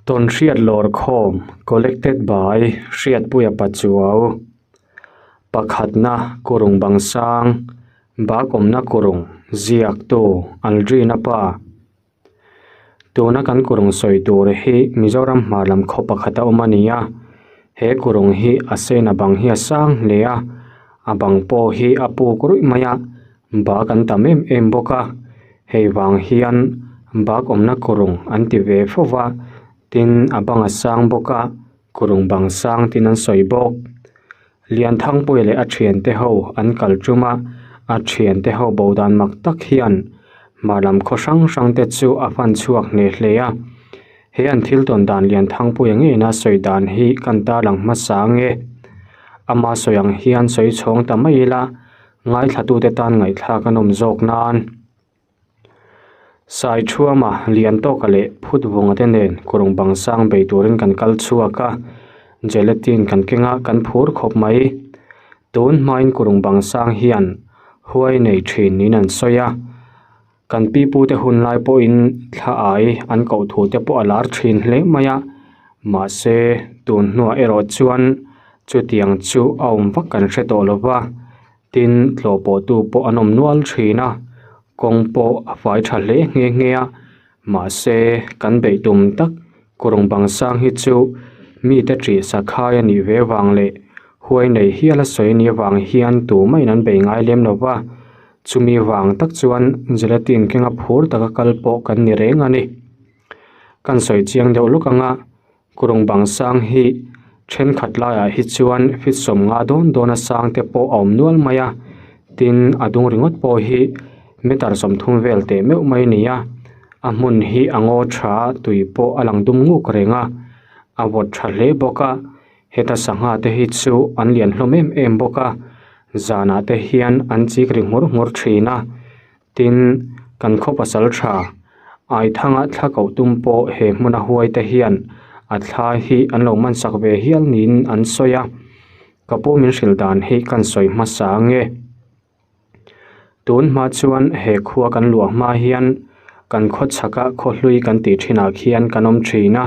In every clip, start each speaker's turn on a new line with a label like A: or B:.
A: Tawnhriat Lawrkhawm Collected by Hriatpuia Pachuau Pakhatna Kurung Bangsang Bak awmna Kurung Ziaktu Aldrina Pa Tuna kan kurung sawi tur hi Mizoram hmar lam khaw pakhat a awm a ni a, he kurung hi a sena bang hi a sang hle a, a bang pawh hi a puk ruih mai a, Bak an tam em em bawk a, hei vang hian bak awmna kurung an ti ve fo va, tin a bang a sang bawk a, kurung bang sang tin an sawi bawk. Lianthangpuia leh a thiante ho an kal tum a, a thiante ho bo dan mak tak hian hmar lam khaw hrang hrang te chu a fan chhuak hle hle a, he an thil tawn dan Lianthangpuia ngeina sawi dan hi kan tarlang hmasa ange. Ama sawi ang hian sawi chhawng ta mai ila. Ngaithlatute tan ngaihthlak a nawm zawk nan Saithuama lian tawka leh phut vunga te nen kurung bang sang bei turin kan kal chhuak a, gelatin kan keng a kan phur khawp mai. Tun hmain kurung bang sang hian huai nei thin niin an sawi a, kan pipute hun lai pawhin thla ai an koh thu te pawh a lar thin hle mai a, mahse tun hnuah erawh chuan Chutiang chu a awm vak kan hre tawh lo va, tin tlawh pawhtu pawh an awm nual thin a, kawng pawh a fai tha hle nghe nghe a, mahse kan beih tum tak kurung bang sang hi chu mite ṭih sakhai a nih ve vang leh huai nei hial a sawi a nih avang hian tumah in an bei ngai lem lo va, chumi vang tak chuan gelatin kenga phur taka kal pawh kan ni reng a ni. Kan sawi chiang deuh lawk ang a. Kurung bang sang hi thenkhat laiah hi chuan feet 50 dawn dawn a sang te pawh a awm nual mai a tin a dung ringawt pawh hi meter 30 vel teh meuh mai a ni a a hmun hi a ngaw tha tui pawh a lang dum nguk reng a a vawt tha hle bawk a heta sangha te hi chu an lian hlawm em em bawk a zanah te hian an chik ri nghur nghur thin a. Tin, kan khaw pasal tha, Aithanga thla koh tum pawh he hmuna huai te hian a thla hi an lo man sak ve hial niin an sawi a, ka pu min hrilh dan hi kan sawi hmasa ange. Tun hma chuan he khua kan luah hma hian kan khaw chhaka khaw hlui kan tih thinah khian kan awm thin a,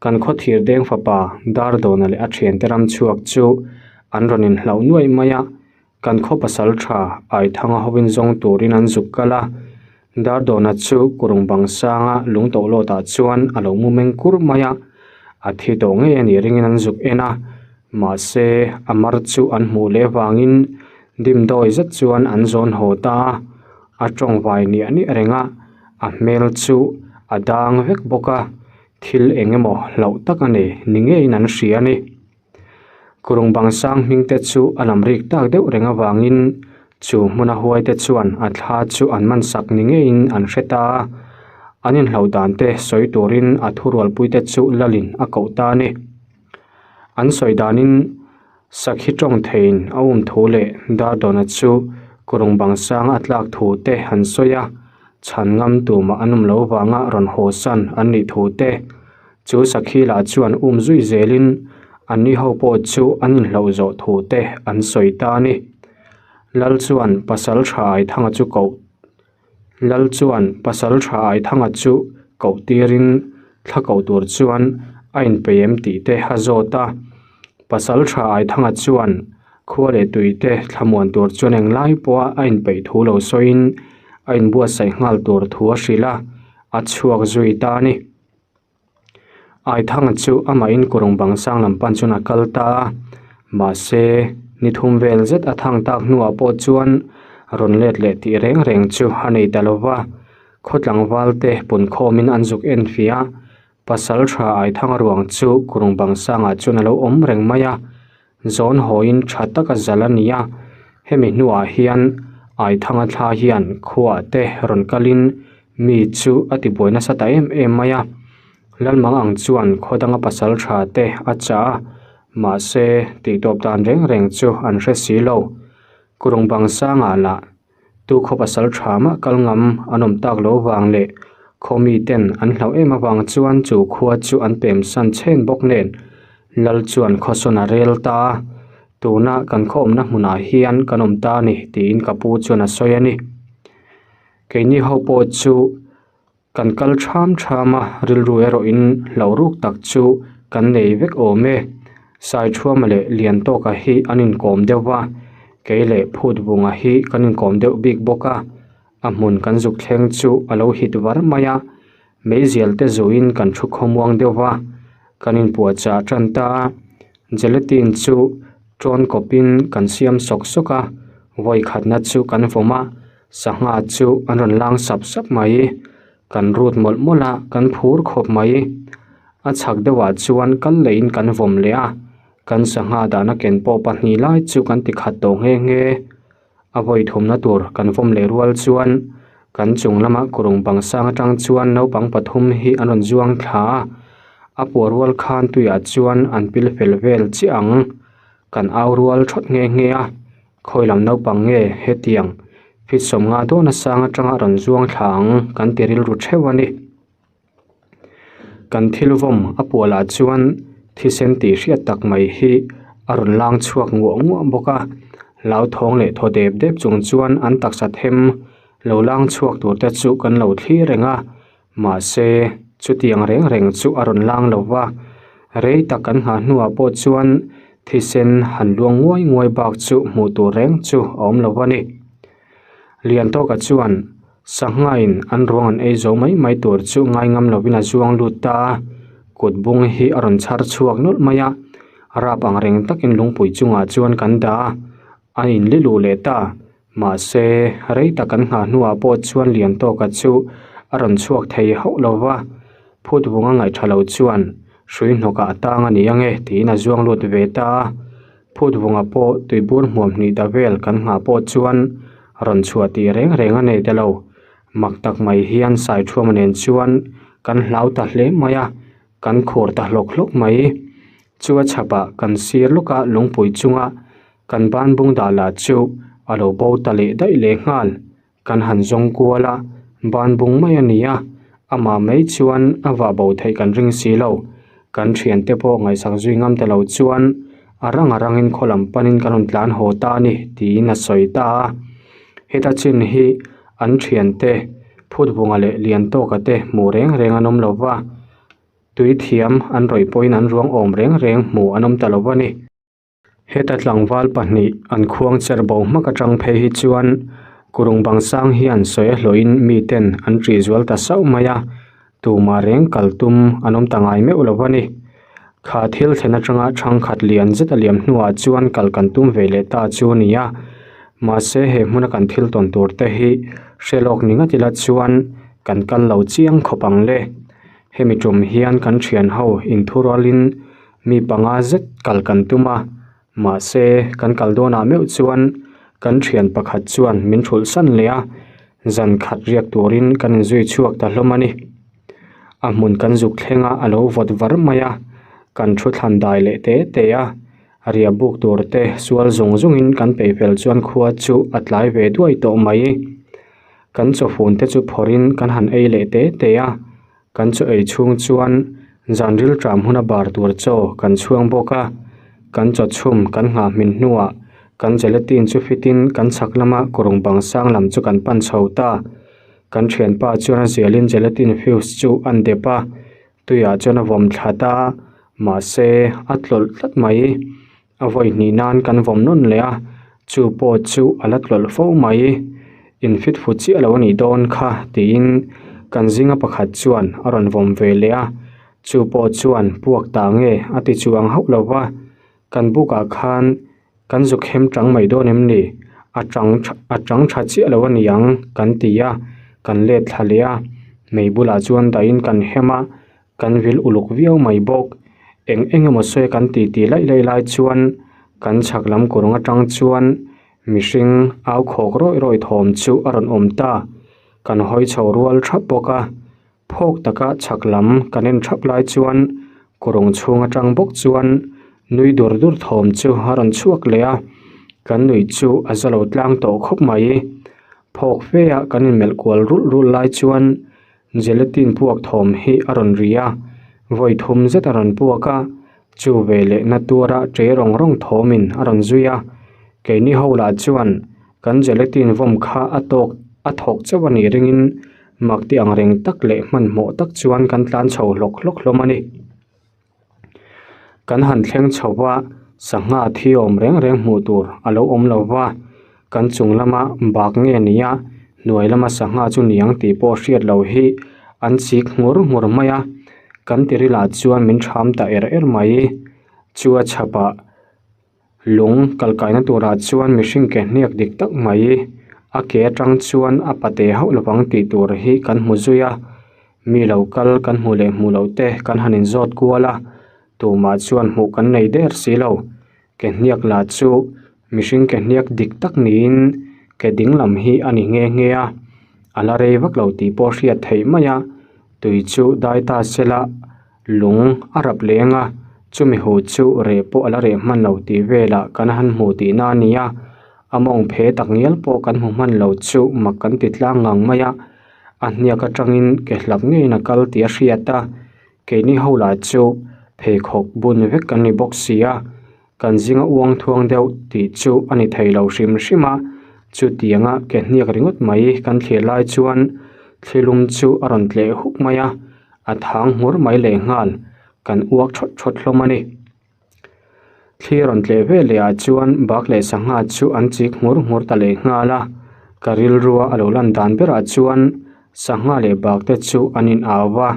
A: kan khaw thir deng fapa Dardawna leh a thiante ram chhuak chu an rawn inhlauh nuaih mai a. Kan khaw pasal tha Aithanga hovin zawng turin an zuk kal a, Dardawna chu kurung bang sanga lung tawh lawtah chuan a lo mu meng kur mai a, a thi tawh ngei a nih ringin an zuk en a, mahse a mar chu an hmuh leh vangin dimdawi zet chuan an zawn haw ta a, a tawng vai niah niah reng a, a hmel chu a dang vek bawk a, thil eng emaw hlauh tak a nei ni ngeiin an hria a ni. Kurung bang sang hming te chu a lam rik tak deuh reng avangin chu hmuna huai te chuan a thla chu an man sak ni ngeiin an hre ta a, an inhloh dan te sawi turin a thurualpui te chu lalin a koh ta a ni. An sawi danin sakhi tawng theiin a um thu leh Dardawna chu kurung bang sang a tlak thu te an sawi a, chhan ngam tumah an awm lo vanga rawn haw san an nih thu te Chu sakhi lah chuan um zui zelin anni ho pawh chu an inhloh zawh thu te an sawi ta a ni. Lal chuan pasal tha Aithanga chu koh Lal chuan pasal tha Aithanga chu koh tirin thla koh tur chuan a inpeih em tih te a zawt a. Pasal tha Aithanga chuan khua leh tui te thlamuan tur chuan englai pawha a inpeih thu lo sawiin a inbuatsaih nghal tur thu a hrilh a, a chhuak zui ta a ni. Aithanga chu amahin kurung bang sang lam pan chuan a kal ta a, mahse ni thum vel zet a thang tak hnuah pawh chuan rawn let leh tih reng reng chu a nei ta lo va, khaw tlangval te pun khawmin an zuk en fih a, pasal tha Aithanga ruang chu kurung bang sangah chuan a lo awm reng mai a, zawn hawiin tha taka zal a ni a, hemi hnuah hian Aithanga thla hian khuaah te rawn kalin mi chu a tibuai nasa ta em em mai a, Lalmang ang chuan khaw danga pasal tha te a chah a, mahse tihtawp dan reng reng chu an hre si lo, Kurung bang sangah lah Tu khaw pasal tha mah kal ngam an awm tak lo vang leh khaw mi ten an hlauh em avang chuan chu khua chu an pem san chhen bawk nen Lal chuan khawsawn a rel ta a, tuna kan khaw awmna hmunah hian kan awm ta a ni tiin ka pu chuan a sawi a ni. Keini ho pawh chu. Kan kal ṭham ṭham a, rilru erawhin hlauh ruk tak chu kan nei vek awm e. Saiṭhuama leh Liantawka hi an inkawm deuh va, kei leh Phutvunga hi kan inkawm deuh bik bawk a. A hmun kan zuk thleng chu a lo hit var mai a, meizial te zuiin kan thu khawmuang deuh va, kan inpuahchah tan ta a. Gelatin chu ṭawn kawpin kan siam sawk sawk a, vawi khatna chu kan vawm a, sangha chu an rawn lang sap sap mai. Kan rut mawlh mawlh a, kan phur khawp mai. A chhak deuhah chuan kal leiin kan vawm leh a, kan sangha dahna ken pawh pahnih lai chu kan ti khat tawh nghe nghe. A vawi thumna tur kan vawm leh rual chuan kan chung lama kurung bang sang atang chuan naupang pathum hi an rawn zuang thla a, a puah rual khan tuiah chuan an pil fel vel chiah ang. Kan au rual thawt nghe nghe a, khawi lam naupang nge hetiang fit sawmnga dawna sang atanga rawn zuang thla ang kan ti rilru theuh a ni. Kan thil vawm a pualah chuan thisen tih hriat tak mai hi a rawn lang chhuak nguah nguah bawk a, hlauthawng leh thaw dep dep chung chuan an taksa them lo lang chhuak tur te chu kan lo thlir reng a, mahse chutiang reng reng chu a rawn lang lo va, rei tak kan nghah hnuah pawh chuan thisen han luang nguai nguai bak chu hmuh tur reng chu a awm lo a ni. Liantawka chuan Sanghain an ruang an ei zo mai mai tur chu ngai ngam lovin a zuang lut ta a, kut bung hi a rawn chhar chhuak nawlh mai a, rap ang reng takin lungpui chungah chuan kan dah a, a inli luh leh ta. Mahse, rei tak kan nghah hnuah pawh chuan Liantawka chu a rawn chhuak thei hauh lo va, phut vunga ngaihṭha lo chuan hrui hnawkah a tang a ni ange tiin a zuang lut ve ta a. Phut vunga pawh tuibur hmuam hnih ta vel kan nghah pawh chuan rawn chhuah tih reng reng a nei ta lo. Mak tak mai hian Saithuama nen chuan kan hlau ta hle mai a, kan khur ta hlawk hlawk mai. Chu a chhapah kan sir lawka lungpui chunga kan banbung dah lah chu a lo bo ta leh daih leh nghal. Kan han zawng kual a, ban bung mai a ni a, amah mai chuan a vah bo theih kan ring si lo. Kan thiante pawh ngaihsak zui ngam ta lo chuan a rang a rangin khaw lam panin kan rawn tlan haw ta a ni tiin a sawi ta a. Heta chin hi an thiante Phutvunga leh Liantawka te hmuh reng reng an awm lo va, tui thiam an rawih pawhin an ruang awm reng reng hmuh an awm ta lo a ni. Heta tlangval pahnih an khuang cher bo hmak atang phei hi chuan kurung bang sang hian sawi a hlawhin miten an ṭih zual ta sauh mai a, tumah reng kal tum an awm ta ngai meuh lo a ni. Kha thil thlen atanga thangkhat lian zet a liam hnuah chuan kal kan tum ve leh ta chu a ni a, mahse he hmuna kan thil tawn tur te hi hre lawk ni ngat ila chuan kan kal lo chiang khawp ang le. Hemi tum hian kan thian ho inthurualin Mi panga zet kal kan tum a, mahse kan kal dawnah meuh chuan kan thian pakhat chuan min thulh san leh a, zan khat riak turin kan inzui chhuak ta hlawm a ni. A hmun kan zuk thleng a, a lo vawt var mai a, kan thu thlan dai leh te te a, riah buk tur te sual zung zungin kan peih fel chuan khua chu a tlai ve duai tawh mai. Kan chawfun te chu phawrhin kan han ei leh te te a. Kan chaw ei chhung chuan zan rilṭam huna bar tur chaw kan chhuang bawk a, kan chaw chhum kan nghah hmin hnuah kan gelatin chu fitin kan chhak lama kurung bang sang lam chu kan pan chho ta. Kan thianpa chuan a zialin gelatin fuse chu a dep a, tuiah chuan a vawm thla ta a, mahse a tlawlh tlat mai. A vawi hnih nan kan vawm nawn leh a, chu pawh chu a la tlawlh fo mai. In fit fu chiah lo a nih dawn kha tiin kan zinga pakhat chuan a rawn vawm ve leh a, chu pawh chuan puak ta nge a ti chuang hauh lo va, kan bukah khan kan zuk hem tang mai dawn em ni? A tang a tang tha chiah lo a ni ang kan ti a, kan let thla leh a, mei bulah chuan dahin kan hem a. Kan vil uluk viau mai bawk. Eng eng emaw sawi kan ti ti laih laih lai chuan kan chhak lam kawrng atang chuan mihring au khawk rawih rawih thawm chu a rawn awm ta. Kan hawi chho rual thap bawk a, phawk taka chhak lam kan en thap lai chuan kawrng chhung atang bawk chuan nui dur dur thawm chu a rawn chhuak leh a, kan nuih chu a za lo tlang tawh khawp mai. Phawk fe a kan inmelh kual rulh rulh lai chuan Gelatin puak thawm hi a rawn ri a, vawi thum zet a rawn puak a, chu veleh na tuara ṭe rawng rawng thawmin a rawn zui a. Keini ho lah chuan kan gelatin vawm kha a tawk a thawk chauh a nih ringin Mak ti ang reng tak leh hmanhmawh tak chuan kan tlan chho hlawk hlawk hlawm a ni. Kan han thleng chho va, sangha thi awm reng reng hmuh tur a lo awm lo va, kan chung lama bak nge nia hnuai lama sangha chu niang tih pawh hriat loh hi an chik nghur nghur mai a, kan tirilah chuan min ṭham ta er er mai. Chu a chhapah. Lung kalkaina turah chuan mihring ke hniak dik tak mai a ke atang chuan a pate hauh lovang tih tur hi kan hmu zui a mi lo kal kan hmuh leh hmuh loh te kan han inzawt kual a tumah chuan hmuh kan nei der si lo ke hniak lah chu mihring ke hniak dik tak niin ke ding lam hi a ni nghe nghe a a la rei vak lo tih pawh hriat theih mai a tui chu dai ta sela. Lung a rap leng a, chumi hu chu reh pawh a la reh hman lo tih velah kan han hmu tihna a ni a, a mawng phe tak ngial pawh kan hmu hman lo chu mak kan ti tlang ngang mai a, a hniak atangin ke hlap ngeiin a kal tih a hriat a, keini ho lah chu pheikhawk bun vek kan ni bawk si a. Kan zinga uang thuang deuh tih chu a ni thei lo hrim hrim a, chutianga ke hniak ringawt mai kan thlir lai chuan thlilum chu a rawn tleh huk mai a, a thang hmur mai lehnghal kan uak thawt thawt hlawm a ni. Thli rawn tleh ve leh ah chuan bak leh sangha chu an chik hmur hmur ta lehnghal a, ka rilrua a lo lan dan berah chuan sangha leh bak te chu an in au va,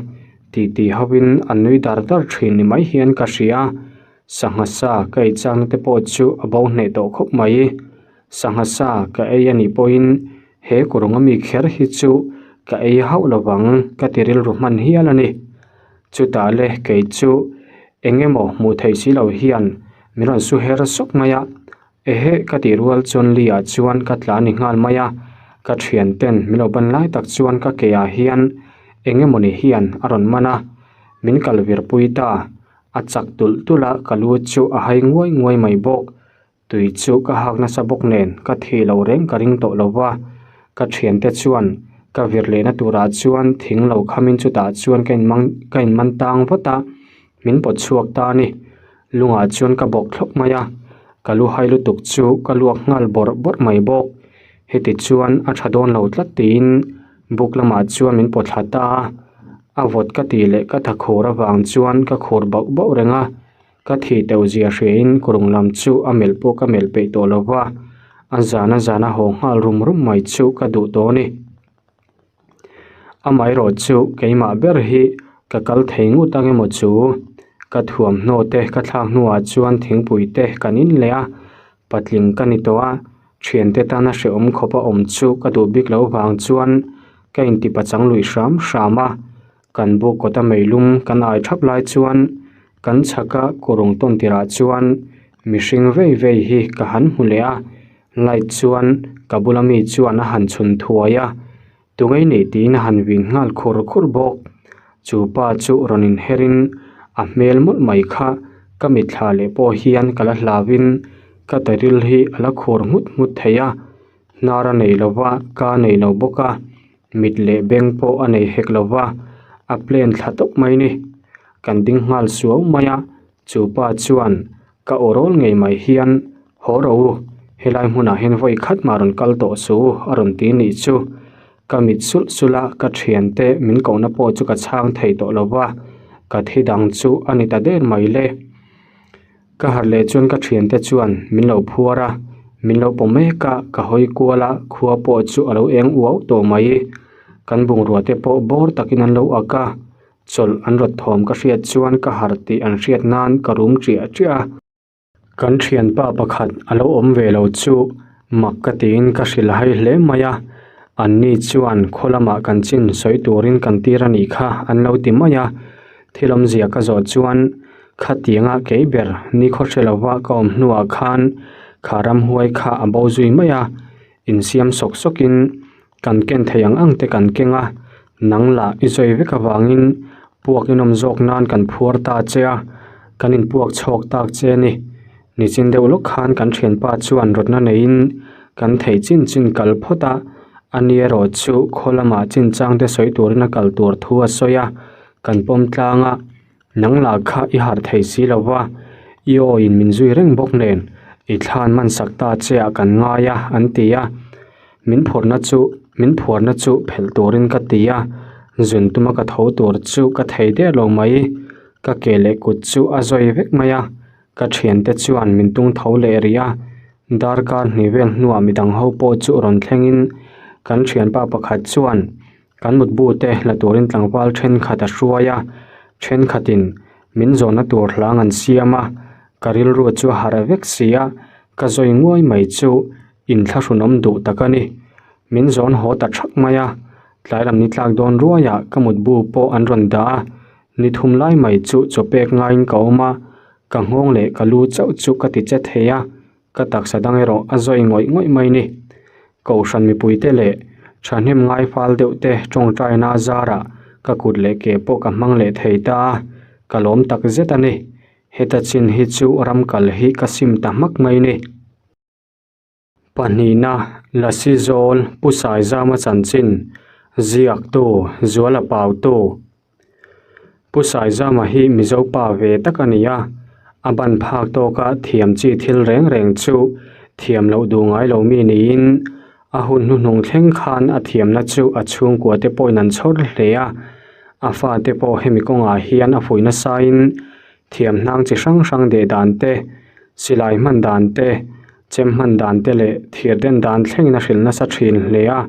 A: titi hovin an nui dar dar thin ni mai hian ka hria. Sangha sa ka ei changna te pawh chu a bo hneh tawh khawp mai. Sangha sa ka ei a nih pawhin he kawrunga mi kher hi chu ka ei hauh lovang ka ti rilru hman hial a ni. Chutah le kei chu eng emaw hmuh theih si lo hian min rawn su her sawk mai a, Ehe ka tih rual chuan Lee ah chuan ka tla ni nghal mai a, ka thian ten min lo ban lai tak chuan ka ke ah hian eng emawni hian a rawn man a, min kal vir pui ta, a chak tulh tulh a ka lu chu a hai nguai nguai mai bawk, tui chu ka hak nasa bawk nen ka thih loh reng ka ring tawh lo va, ka thian te chuan ka vir lehna turah chuan thing lo khamin chutah chuan ka in mang ka in man tang vat a. Min pawt chhuak ta a ni. Lungah chuan ka bawk thlawp mai a, ka lu hai lutuk chu ka luak nghal bawrh bawrh mai bawk. Heti chuan a tha dawn lo tlat tiin buk lamah chuan min pawt thla ta a, a vawt ka tih leh ka tha khur avang chuan ka khur bauh bauh reng a, ka thih teuh zia hriain kurung lam chu a melh pawh ka melh peih tawh lo va, a zan a zan a haw nghal rum rum mai chu ka duh tawh a ni. Amaherawh chu keimah ber hi ka kal thei ngut ang emaw chu ka thuamhnaw te ka thlak hnuah chuan thingpui te kan in leh a, patling ka ni tawh a, thiante tana hrehawm khawp a awm chu ka duh bik loh vang chuan ka inti pachang luih hram hram a, kan buk kawta meilum kan ai thap lai chuan kan chhaka kurung tawn tirah chuan mihring vei vei hi ka han hmu leh a. Light chuan ka bula mi chuan a han chhun thuai a, tungei nei tiin a han vin nghal khur khur bawk. Chu pa chu rawn inher in a hmel mawlh mai kha ka mitthla leh pawh hian ka la hlauin ka taril hi a la khur nghut nghut thei a, hnar a nei lo va, ka nei lo bawk a, mit leh beng pawh a nei hek lo va, a plan thla tawp mai ni. Kan ding nghal suau mai a, chu pa chuan Ka aw rawl ngei mai hian, Haw rawh u, helai hmunah hian vawi khat mah rawn kal tawh suh u, a rawn ti nih chu. Ka mit sulh sulh a, ka thiante min kohna pawh chu ka chhang thei tawh lo va, ka thi dang chu a ni ta der mai le. Ka harh leh chuan ka thiante chuan min lo phuar a, min lo pawh mek a, ka hawi kual a, khua pawh chu a lo eng uau tawh mai. Kan bungrua te pawh bawr takin an lo ak a, Chawlh an rawt thawm ka hriat chuan ka harh tih an hriat nan ka rum ṭiah ṭiah a. Kan ṭhianpa pakhat a lo awm ve lo chu mak ka tiin ka hrilh hai hle mai a, anni chuan khaw lamah kan chin sawi turin kan tir a nih kha an lo ti mai a. Thil awmzia ka zawh chuan khatianga kei ber nikhaw hre lova ka awm hnuah khan kha ramhuai kha a bo zui mai a, insiam sawk sawkin Kan ken thei ang ang te kan keng a, nang lah i zawi vek avangin puak inawm zawk nan kan phuar ta che a, kan inpuak chhawk tak che a ni. Nichin deuh lawk khan kan thianpa chuan rawtna neiin kan theih chin chin kal phawt a, ani erawh chu khaw lamah chinchang te sawi turin a kal tur thu a sawi a, kan pawm tlang a, nang lah kha i harh thei si lo va, i aw in min zui reng bawk nen i thlan man sak ta che ah kan ngai a, an ti a. Min phurhna chu Min phuarna chu phelh turin ka ti a, zun tuma ka tho tur chu ka thei der lo mai. Ka ke leh kut chu a zawi vek mai a, ka thiante chuan min tung tho leh rih a. Darkar hnih vel hnuah midang ho pawh chu rawn thlengin kan thianpa pakhat chuan kan mutbu te la turin tlangval thenkhat a hruai a, thenkhatin min zawnna tur hlang an siam a, ka rilru chu a harh vek si a, ka zawi nguai mai chu inthlahrunawm duh tak a ni. Min zawn haw ta thak mai a, tlai lam ni tlak dawn ruaiah ka mutbu pawh an rawn dah a, ni thum lai mai chu chaw pek ngaiin ka awm a, ka nghawng leh ka lu chauh chu ka ti che thei a, ka taksa dang erawh a zawi ngawih ngawih mai ni. Kohhran mipuite leh thahnem ngai fal deuh te tawngtaina a zarah ka kut leh ke pawh ka hmang leh thei ta a, ka lawm tak zet a ni. Heta chin hi chu ram kal hi ka sim ta hmak mai ni. Pahnihna, Lasi Zawl, Pu Saizama chanchin, ziaktu, Zuala Pautu. Pu Saizama hi Mizo pa ve tak a ni a, a ban phak tawka thiam chi thil reng reng chu thiam loh duh ngai lo mi niin a hun hnuhnung thleng khan a thiamna chu a chhungkua te pawhin an chhawr hle a, a fate pawh hemi kawngah hian a fuih nasain thiam hnang chi hrang hrang deh dan te, silai hman dan te, chem hman dan te leh thir den dan thlengin a hrilh nasa thin hle a.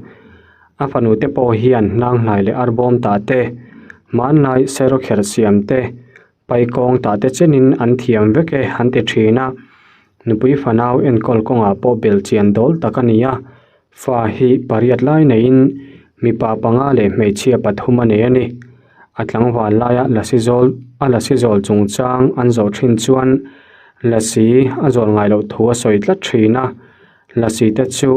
A: A fanu te pawh hian hnanghlai leh arbawm tah te, hmanlai sairawkherh siam te, paikawng tah te chenin an thiam vek e an ti thin a. Nupui fanau enkawl kawngah pawh belchian dawl tak a ni a, fa hi pariat lai neiin mipa panga leh hmeichhia pathum a nei a ni. A tlangval laia lasi zawl a lasi zawl chungchang an zawh thin chuan lasi a zawl ngai loh thu a sawi tlat thin a. Lasi te chu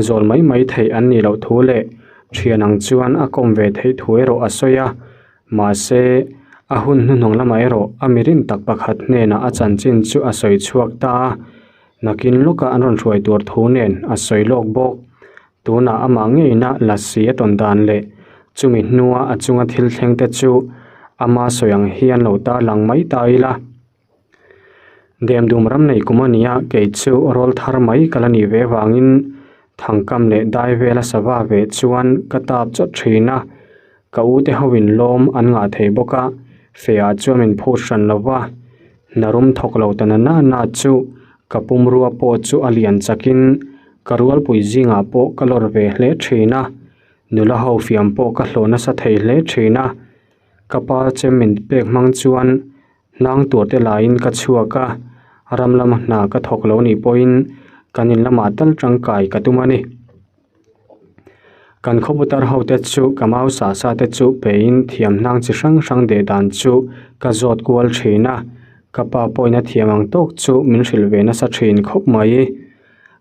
A: zawl mai mai theih an nih loh thu leh thian ang chuan a kawm ve theih thu erawh a sawi a, mahse a hun hnuhnawng lamah erawh a mirin tak pakhat hnenah a chanchin chu a sawi chhuak ta a, nakin lawka an rawn hruai tur thu nen a sawi lawk bawk. Tunah amah ngeina lasi a tawn dan leh chumi hnua a chunga thil thleng te chu ama sawi ang hian lo tarlang mai ta ila. Demdum ram nei kum a nia, kei chu rawl thar mai ka la nih ve vangin thangkam leh dai vela sava ve chuan ka tap chawt thin a, ka u te hoin lawm an ngah thei bawk a, fehah chuan min phut hran lo va, hna rum thawk lo ta na na na chu ka pumrua pawh chu a lian chakin ka rualpui zingah pawh ka lawr ve hle thin a, nula ho fiam pawh ka hlawh nasa thei hle thin a, ka pa chem min pek hmang chuan Hnang tur te laiin ka chhuak a, ram lama hna ka thawk lo nih pawhin kan in lamah tal tangkai ka tum a ni. Kan khawputar ho te chu ka mau sa sa te chu pein thiam hnang chi hrang hrang deh dan chu ka zawt kual thin a, ka pa pawhin a thiam ang tawk chu min hrilh ve nasa thin khawp mai.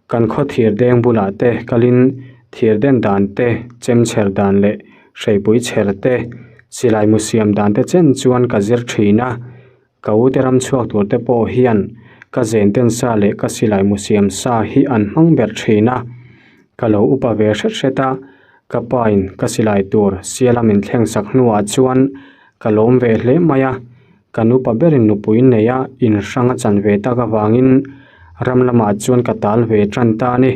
A: Kan khaw thir deng bulah te kalin thir den dan te, chem chher dan leh hreipui chher te, silai mu siam dan te chen chuan ka zir thin a. Ka u te ram chhuak tur te pawh hian ka zen ten sa leh ka silai mu siam sa hi an hmang ber thin a. Ka lo upa ve hret hret a, ka pa in ka silai tur siala min thleng sak hnuah chuan ka lawm ve hle mai a. Ka nupa berin nupui nei a inhrang a chan ve tak avangin ram lamah chuan ka tal ve tan ta a ni.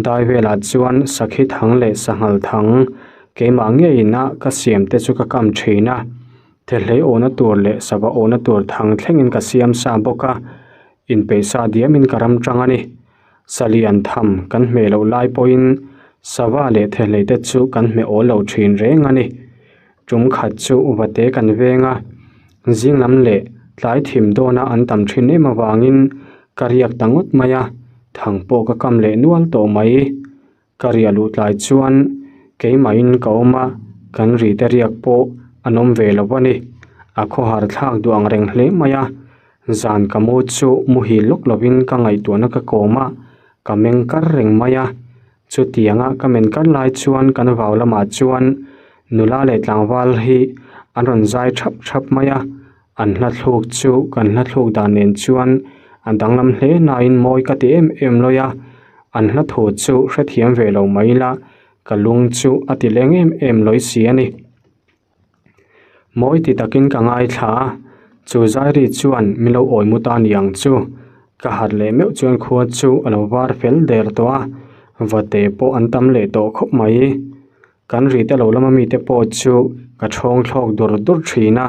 A: Dai velah chuan sakhi thang leh sanghal thang keimah ngeiin a ka siam te chu ka kam thin a, thehlei awhna tur leh sava awhna tur thang thlengin ka siam sa bawk a, inpeih sa diamin ka ram tang a ni. Salian tham kan hmeh loh lai pawhin sava leh thehlei te chu kan hmeh awl lo thin reng a ni. Tum khat chu vate kan veng a, zing lam leh tlai thim dawna an tam thin em avangin ka riak ta ngawt mai a, thang pawh ka kam leh nual tawh mai. Ka riah luh tlai chuan keimahin ka awm a, kan ri te riak pawh an awm ve lo a ni. A khawhar thlak duh ang reng hle mai a, zan ka mu chu muhil lawk lovin ka ngaihtuahna ka kawm a, ka meng kar reng mai a. Chutianga ka men kar lai chuan kan vau lamah chuan nula leh tlangval hi an rawn zai thap thap mai a, an hla thluk chu kan hla thluk dan nen chuan a danglam hle nain mawi ka ti em em lawi a, an hla thu chu hrethiam ve lo mai ila ka lung chu a ti leng em em lawi si a ni. Mawi ti takin ka ngaithla a, chu Zairi chuan min lo awi mu ta ni ang chu. Ka harh leh meuh chuan khua chu a lo var fel der tawh a. Vate pawh an tam leh tawh khawp mai. Kan ri te lo lama mite pawh chu ka chhawng thlawk dur dur thin a,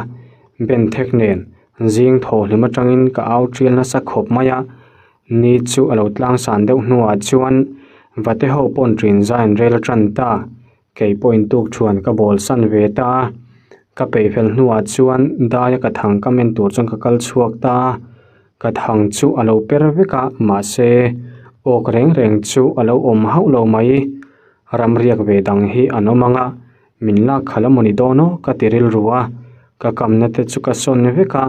A: Ben thek nen zing thaw hlim atangin ka au tial nasa khawp mai a, ni chu a lo tlang san deuh hnuah chuan vate ho pawn ṭin zai an rel ṭan ta, kei pawhin tuk thuan ka bawl san ve ta a, ka peih fel hnuah chuan daia ka thang ka men tur chuan ka kal chhuak ta a, ka thang chu a lo per vek a, mahse awk reng reng chu a lo awm hauh lo mai. Ramriak ve dang hi an awm ang a, min lak khalh a mawni dawn aw ka ti rilru a, ka kamna te chu ka sawn vek a,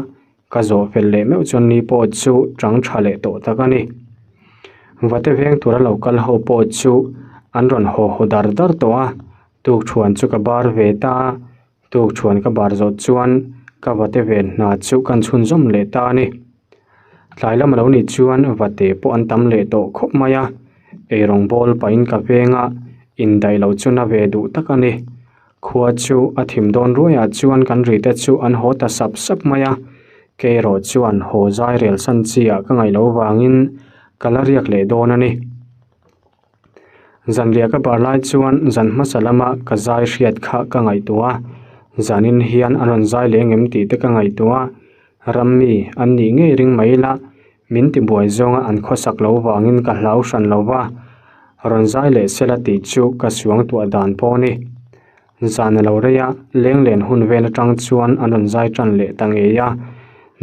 A: ka zawh fel leh meuh chuan ni pawh chu chang tha leh tawh tak a ni. Vate veng tura lo kal ho pawh chu an rawn haw haw dar dar tawh a, tukṭhuan chu ka bar ve ta a, tukṭhuan ka bar zawh chuan ka vate ven hna chu kan chhunzawm leh ta a ni. Tlai lam a lo nih chuan vate pawh an tam leh tawh khawp mai a, eirawng bawl pahin ka veng a, indaih loh chu na ve duh tak a ni. Khua chu a thim dawn ruaiah chuan kan ri te chu an haw ta sap sap mai a, kei erawh chuan haw zai rel san chi ah ka ngaih loh vangin ka la riak leh dawn a ni. Zanriah ka bar lai chuan zan hmasa lama ka zai hriat kha ka ngaihtuah a, zanin hian an rawn zai leh ngem tih te ka ngaihtuah a, rammi an nih ngei ring mai ila min tibuai zawnga an khawsak lo vangin ka hlau hran lo va, rawn zai leh sela tih chu ka suangtuah dan pawh a ni. Zan a lo rei a, lenglen hun vel atang chuan an rawn zai tan leh ta ngei a,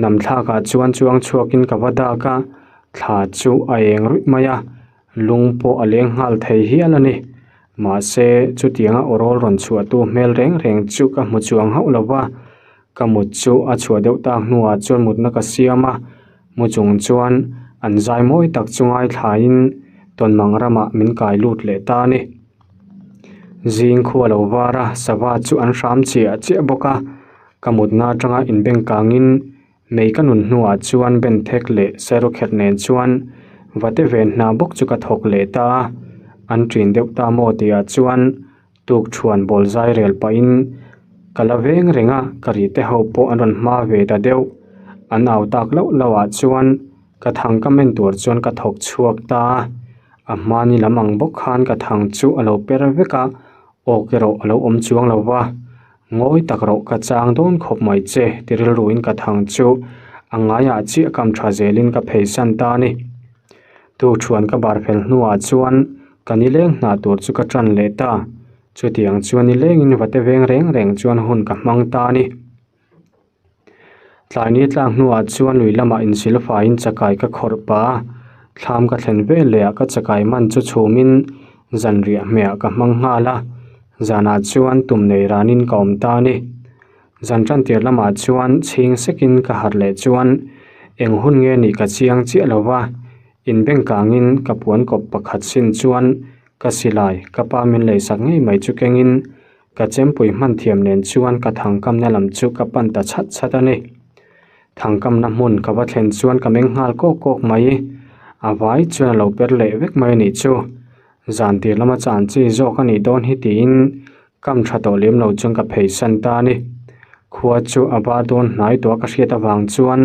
A: namthlakah chuan chuang chhuakin ka va dak a, thla chu a eng ruih mai a. Lung pawh a leng nghal thei hial a ni. Mahse, chutianga awrawl rawn chhuahtu hmel reng reng chu ka hmu chuang hauh lo va. Ka mut chu a chhuah deuh tak hnuah chuan mutna ka siam a, mu chung chuan an zai mawi tak chu ngaithlain tawnmang ramah min kai lut leh ta a ni. Zing khua lo var a, sava chu an hram chiah chiah bawk a. Ka mutna atanga inbeng kangin Mei ka nun hnuah chuan Benthek leh Serokhet nen chuan vate ven hna bawk chu ka thawk leh ta a, an ṭin deuh ta maw tihah chuan tukṭhuan bawl zai rel pahin ka la veng reng a, ka ri te ho pawh an rawn hma ve ta deuh. An au tak loh loh ah chuan ka thang ka men tur chuan ka thawk chhuak ta a, a hmani lam ang bawk khan ka thang chu a lo per vek a, awk erawh a lo awm chuang lo va. Ngawi tak rawh ka chang dawn khawp mai che ti rilruin ka thang chu a ngaiah chiah kam tha zelin ka pheisan ta a ni. Tukṭhuan ka bar fel hnuah chuan ka nileng hna tur chu ka ṭan leh ta. Chutiang chuan nilengin vate veng reng reng chuan hun ka hmang ta a ni. Tlai ni tlak hnuah chuan lui lamah insil faiin chakai ka khawrh pah a, thlam ka thlen vel leh ah ka chakai man chu chhumin zanriah hmehah ka hmang nghal a, zanah chuan tum nei ranin ka awm ta a ni. Zan tantir lamah chuan chhing sekin ka harh leh chuan eng hun nge nih ka chiang chiah lo va, inbengkangin ka puan kawp pakhat sin chuan ka silai ka pa min leisak ngei mai chu kengin Ka chempui hman thiam nen chuan ka thangkamna lam chu ka pan ta chhat chhat a ni. Thangkamna hmun ka va thlen chuan ka meng nghal kawk kawk mai. A vai chuan a lo per leh vek mai a nih chu. Zan tir lama chan chi zawk a nih dawn hi tiin kam tha tawh lem lo chuan ka pheisan ta a ni. Khua chu a va dawn hnai tawh a ka hriat avang chuan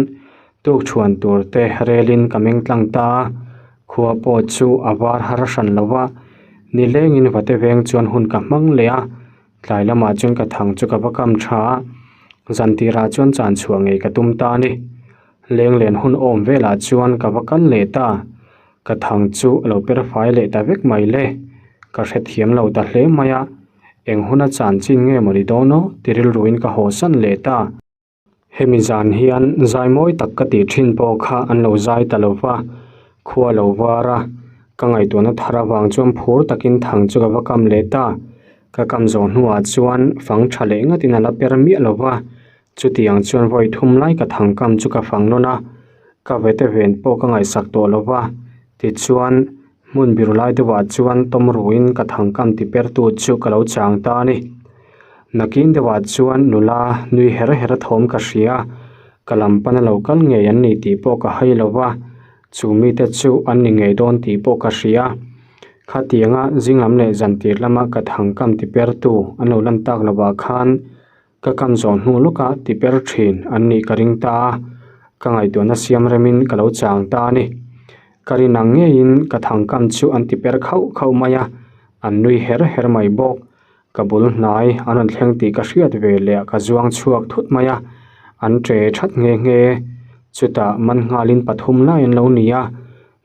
A: tukṭhuan tur te relin ka meng tlang ta a. Khua pawh chu a var har hran lo va, nilengin vate veng chuan hun ka hmang leh a, tlai lamah chuan ka thang chu ka va kam tha a, zan tirah chuan chan chhuah ngei ka tum ta a ni. Lenglen hun awm velah chuan ka va kal leh ta, ka thang chu a lo per fai leh ta vek mai le, ka hrethiam lo ta hle mai a, eng huna chan chin nge maw ni dawn aw ti rilruin ka haw san leh ta. Hemi zan hian zai mawi tak ka tih thin pawh kha an lo zai ta lo va, khua lo var a, ka ngaihtuahna thar avang chuan phur takin thang chu ka va kam leh ta. Ka kam zawh hnuah chuan fang tha leh ngatin a la per miah lo va, chutiang chuan vawi thum lai ka thang kam chu ka fang nawn a, ka vete ven pawh ka ngaihsak tawh lo va, tichuan hmun biru lai deuhah chuan tawm ruin ka thang kam ti pertu chu ka lo chang ta a ni. Nakin deuhah chuan nula nui her her a thawm ka hria, ka lam pana lo kal ngei an ni tih pawh ka hai lo va, chu mite chu an ni ngei dawn tih pawh ka hria. Khatianga zinglam leh zantir lama ka thang kam ti pertu an lo lan tak lovah khan ka kam zawh hnu lawka ti per thin an nih ka ring ta a, ka ngaihtuahna siam remin ka lo chang ta a ni. Ka rin ang ngeiin ka thangkam chu an ti per khauh khauh mai a, an nui her her mai bawk. Ka bul hnai an rawn thleng tih ka hriat ve leh ka zuang chhuak thut mai a, an ṭe ṭhat nghe nghe. Chutah man nghalin pathum lai an lo ni a,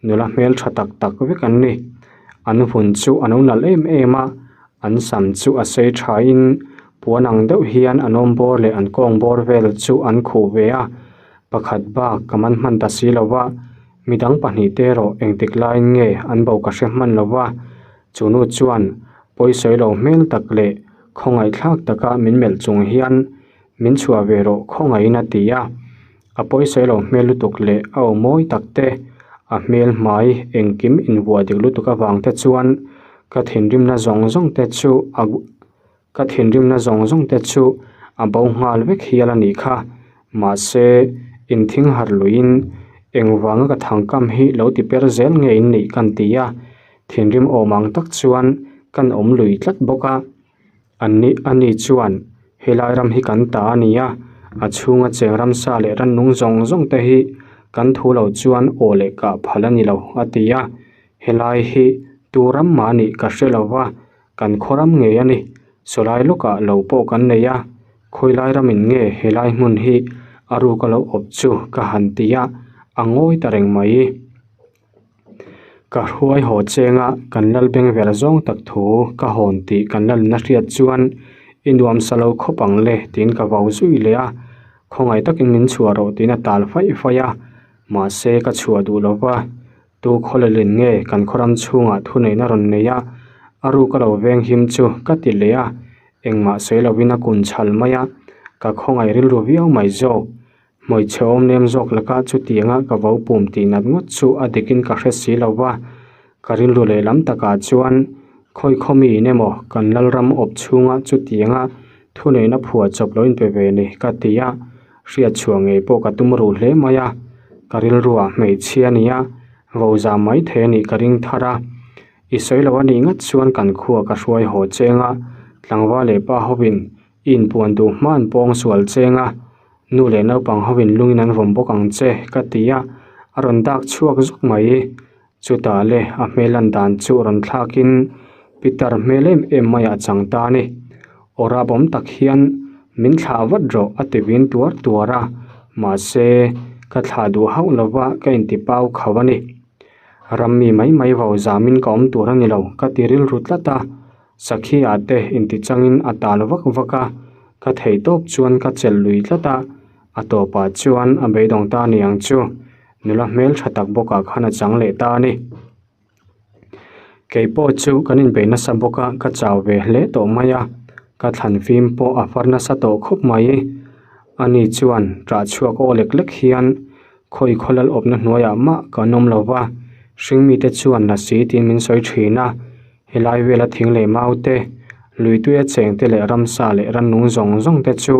A: nula hmel ṭha tak tak vek an ni. An vun chu a lo nalh em em a, an sam chu a sei ṭhain puan ang deuh hian an awm bawr leh an kawng bawr vel chu an khuh ve a, pakhat bak ka man hman ta si lo va, midang pahnihte erawh engtik laiin nge an bo ka hre hman lo va. Chu nu chuan pawisawi lo hmel tak leh khawngaihthlak taka min melh chung hian min chhuah ve rawh khawngaihin a ti a. A pawisawi lo hmel lutuk leh a aw mawi tak te, a hmel hmai engkim invuah dik lutuk avang te chuan ka thinrimna zawng zawng te chu a Ka thinrimna zawng zawng te chu a bo nghal vek hial a nih kha. Mahse, inthing harh luiin engvanga ka thangkam hi lo ti per zel nge in nih kan ti a, thinrim awm ang tak chuan kan awm lui tlat bawk a. An ni ani chuan helai ram hi kan ta a ni a, a chhunga cheng ramsa leh rannung zawng zawng te hi kan thu lo chuan aw leh kah phal a ni lo a ti a. Helai hi tu ram mah nih ka hre lo va, Kan khaw ram ngei a ni. Sawlai lawkah lo pawh kan nei a, khawilai ramin nge helai hmun hi a ruk a lo awp chu ka han ti a, a ngawi ta reng mai. Ka hruai haw chenga kan lal beng ver zawng tak thu ka hawn tih kan lalna hriat chuan i nuam sa lo khawp ang le tiin ka vau zui leh a, khawngaih takin min chhuah rawh tiin a tal faih faih a, mahse ka chhuah duh lo va. Tu khawlelin nge kan khawram chhungah thuneihna rawn nei a, a ruk a lo veng him chu ka ti leh a, engmah sawi lovin a kun chhal mai a, ka khawngaih rilru viau mai zawk. Hmeichhe awm nem zawk laka chutianga ka vo pum tih nat ngawt chu a dikin ka hre si lo va, ka rilru lehlam takah chuan khawi khawmi in emaw kan Lalram awp chhunga chutianga thuneihna phuah chawp lo inpe ve ni ka ti a. Hriat chhuah ngei pawh ka tum ruh hle mai a, ka rilruah hmeichhia a nia, vo zam mai thei a nih ka ring thar a. I sawi lo a nih ngat chuan kan khua ka hruai haw cheng a, tlangval leh pa hovin i inpuan duh hma an pawng sual cheng a, nu leh naupang hovin lungin an vawm bawk ang che ka ti a, a rawn dak chhuak zuk mai. Chutah le a hmel lan dan chu rawn thlakin Peter hmel em em maiah a chang ta a ni. Aw rapawm tak hian min thlah vat rawh a ti vin tuar tuar a, mahse ka thlah duh hauh lova ka inti pau khauh a ni. Rammi mai mai vau zamin ka awm tur a ni lo ka ti rilru tlat a, sakhi ah te inti changin a tal vak vak a, ka thei tawp chuan ka chelh lui tlat a, a tawpah chuan a beidawng ta a ni ang chu. Nula hmel tha tak bawkah khan a chang leh ta a ni. Kei pawh chu kan inbei nasa bawk a, ka chau ve hle tawh mai a, ka thlan fim pawh a far nasa tawh khawp mai. Ani chuan ṭah chhuak aw lek lek hian khawi khawlal awpna hnuaiah mah kan awm lo va, hringmite chuan la si tiin min sawi ṭhin a, helai vela thing leh mau te, luituia cheng te leh ramsa leh rannung zawng zawng te chu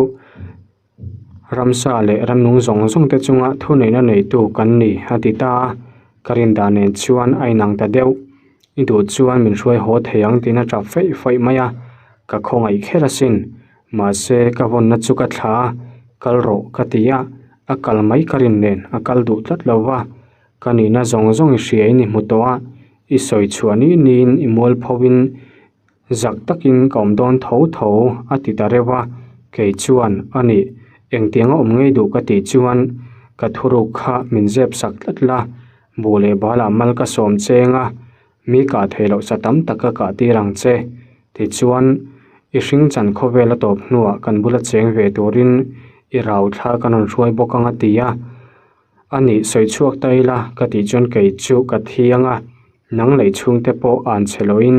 A: Ramsa leh rannung zawng zawng te chunga thuneihna neitu kan ni a ti ta a, ka rindan nen chuan a inang ta deuh. I duh chuan min hruai haw thei ang tiin a tap feih feih mai a, ka khawngaih kher asin. Mahse ka vawnna chu ka thla a, kal rawh ka ti a, a kal mai ka rin nen a kal duh tlat lo va, ka nihna zawng zawng i hria in i hmu tawh a, i sawi chhuah ni niin i mualpho in Zak takin ka awm dawn tho tho a ti ta reuh a, kei chuan a nih engtiang a awm ngei duh ka tih chuan ka thuruk kha min zep sak tlat la, buh leh balah mal ka sawm cheng a, mi kah theih loh sa tam tak ka kah tir ang che. Tichuan i hring chan khawvel a tawp hnuah kan bula cheng ve turin i rau thla ka rawn hruai bawk ang a ti a. A nih sawi chhuak ta ila ka tih chuan kei chu ka thiang a, nang lei chhungte pawh an che loin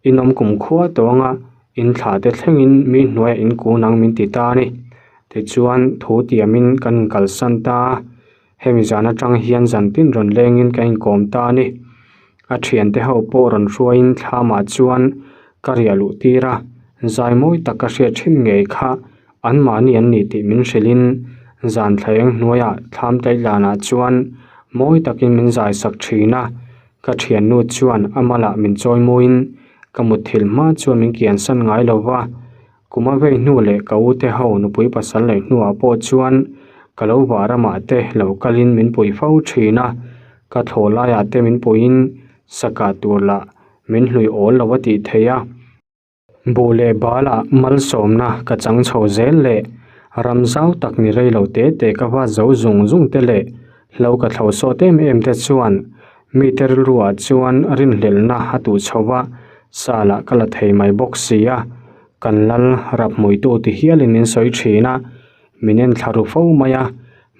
A: in awm kum khua tawh anga in thlah te thlengin mi hnuaiah in kun ang min ti ta a ni. Tichuan thu tiamin kan inkalsan ta a, hemi zan atang hian zantin rawn lengin kan inkawm ta a ni. A thiante ho pawh rawn hruaiin thlamah chuan ka riah luh tir a, zai mawi tak ka hriat thin ngei kha anmahni an ni tih min hrilhin zan thlaeng hnuaiah thlam tlaihlanah chuan mawi takin min zai sak thin a, ka thiannu chuan a malah min chawi muin ka mutthilh hma chuan min kiansan ngai lo va. Kum a vei hnu leh ka u te ho nupui pasal neih hnuah pawh chuan ka lo vah ramah te lo kalin min pui fo thin a. Ka thlawh laiah te min puiin sa kah tur lah min hlui awl lo a tih theih a. Buh leh balah malsawmna ka chang chho zel leh ram zau tak ni rei lo te te ka vat zo zung zung te leh hlo ka thlo sawt em em te chuan mite rilruah chuan rinhlelhna a tuh chho va, sa lah ka la thei mai bawk si a, kan lal rap hmuitu ti hialin min sawi thin a. Min en thla ru fo mai a,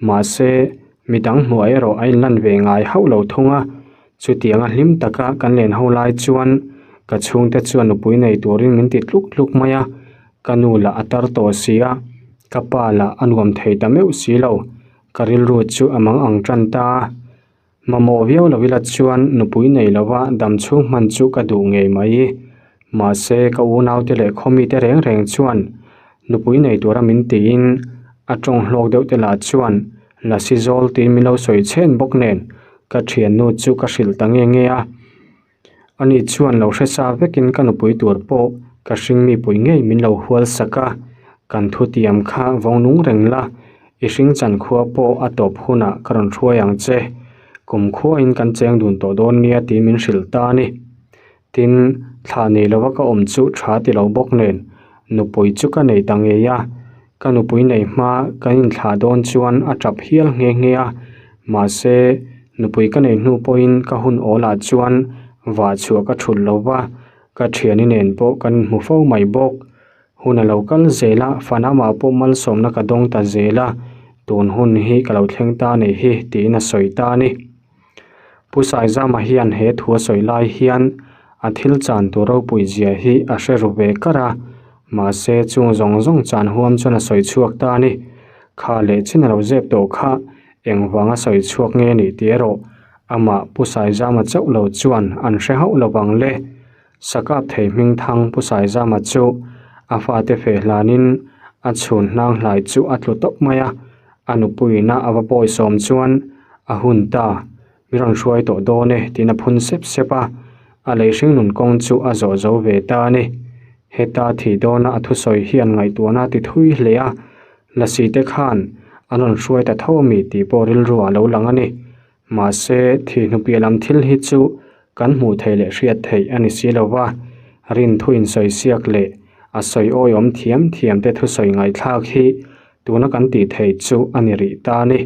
A: mahse midang hmuah erawh a inlan ve ngai hauh lo thung a. Chutianga hlim taka kan len ho lai chuan ka chhungte chuan nupui nei turin min ti tluk tluk mai a, ka nu lah a tar tawh si a, ka pa lah a nuam thei ta meuh si lo, ka rilru chu a mang ang tan ta a. Mamawh viau lo ila chuan nupui nei lova dam chhung hman chu ka duh ngei mai. Mahse ka unaute leh khawmite reng reng chuan nupui nei tura min tiin a tawng hlawk deuh te lah chuan Lasi zawl tiin min lo sawi chhen bawk nen ka thiannu chu ka hrilh ta nge nge a. Ani chuan lo hre sa vekin ka nupui tur pawh ka hring mipui ngei min lo hual sak a, kan thutiam kha vawng nung reng la, i hring chan khua pawh a tawp hunah ka rawn hruai ang che, kum khuain kan cheng dun tawh dawn nia tiin min hrilh ta a ni. Tin, thla nei lova ka awm chu tha ti lo bawk nen, nupui chu ka nei ta ngei a, ka nupui nei hma kan inthlah dawn chuan a tap hial nghe nghe a, mahse, nupui ka nei hnu pawhin ka hun awlah chuan vah chhuah ka thulh lo va, ka thiani nen pawh kan inhmu fo mai bawk. Hun a lo kal zel a, fanamah pawh malsawmna ka dawng ta zel a, tun hun hi ka lo thleng ta a nih hi tiin a sawi ta a ni. Pu Saizama hian he thu a sawi lai hian a thil chan tur ropui zia hi a hre ru ve kar a, mahse chung zawng zawng chan huam chuan a sawi chhuak ta a ni. Kha leh chin a lo zep tawh kha engvanga sawi chhuak nge ni tih erawh amah Pu Saizama chauh lo chuan an hre hauh lo vang le. Sakap thei hming thang Pu Saizama chu a fate feh hlanin a chhun hnang hlai chu a tlu tawp mai a, a nupuiina a va bawisawm chuan a hun ta, mi rawn hruai tawh dawn e tiin a phun sep sep a, a lei hring nun kawng chu a zawh zo ve ta a ni. Heta thih dawna a thusawi hian ngaihtuahna a ti thui hle a, Lasi te khan an rawn hruai ta tho ami tih pawh rilru ah lo lang a ni. Mahse, thihnu piah lam thil hi chu kan hmuh theih leh hriat theih a ni si lo va, rinthu insawi siak leh a sawi awiawm thiam thiam te thusawi ngaihthlak hi tuna kan tih theih chu a ni rih ta a ni.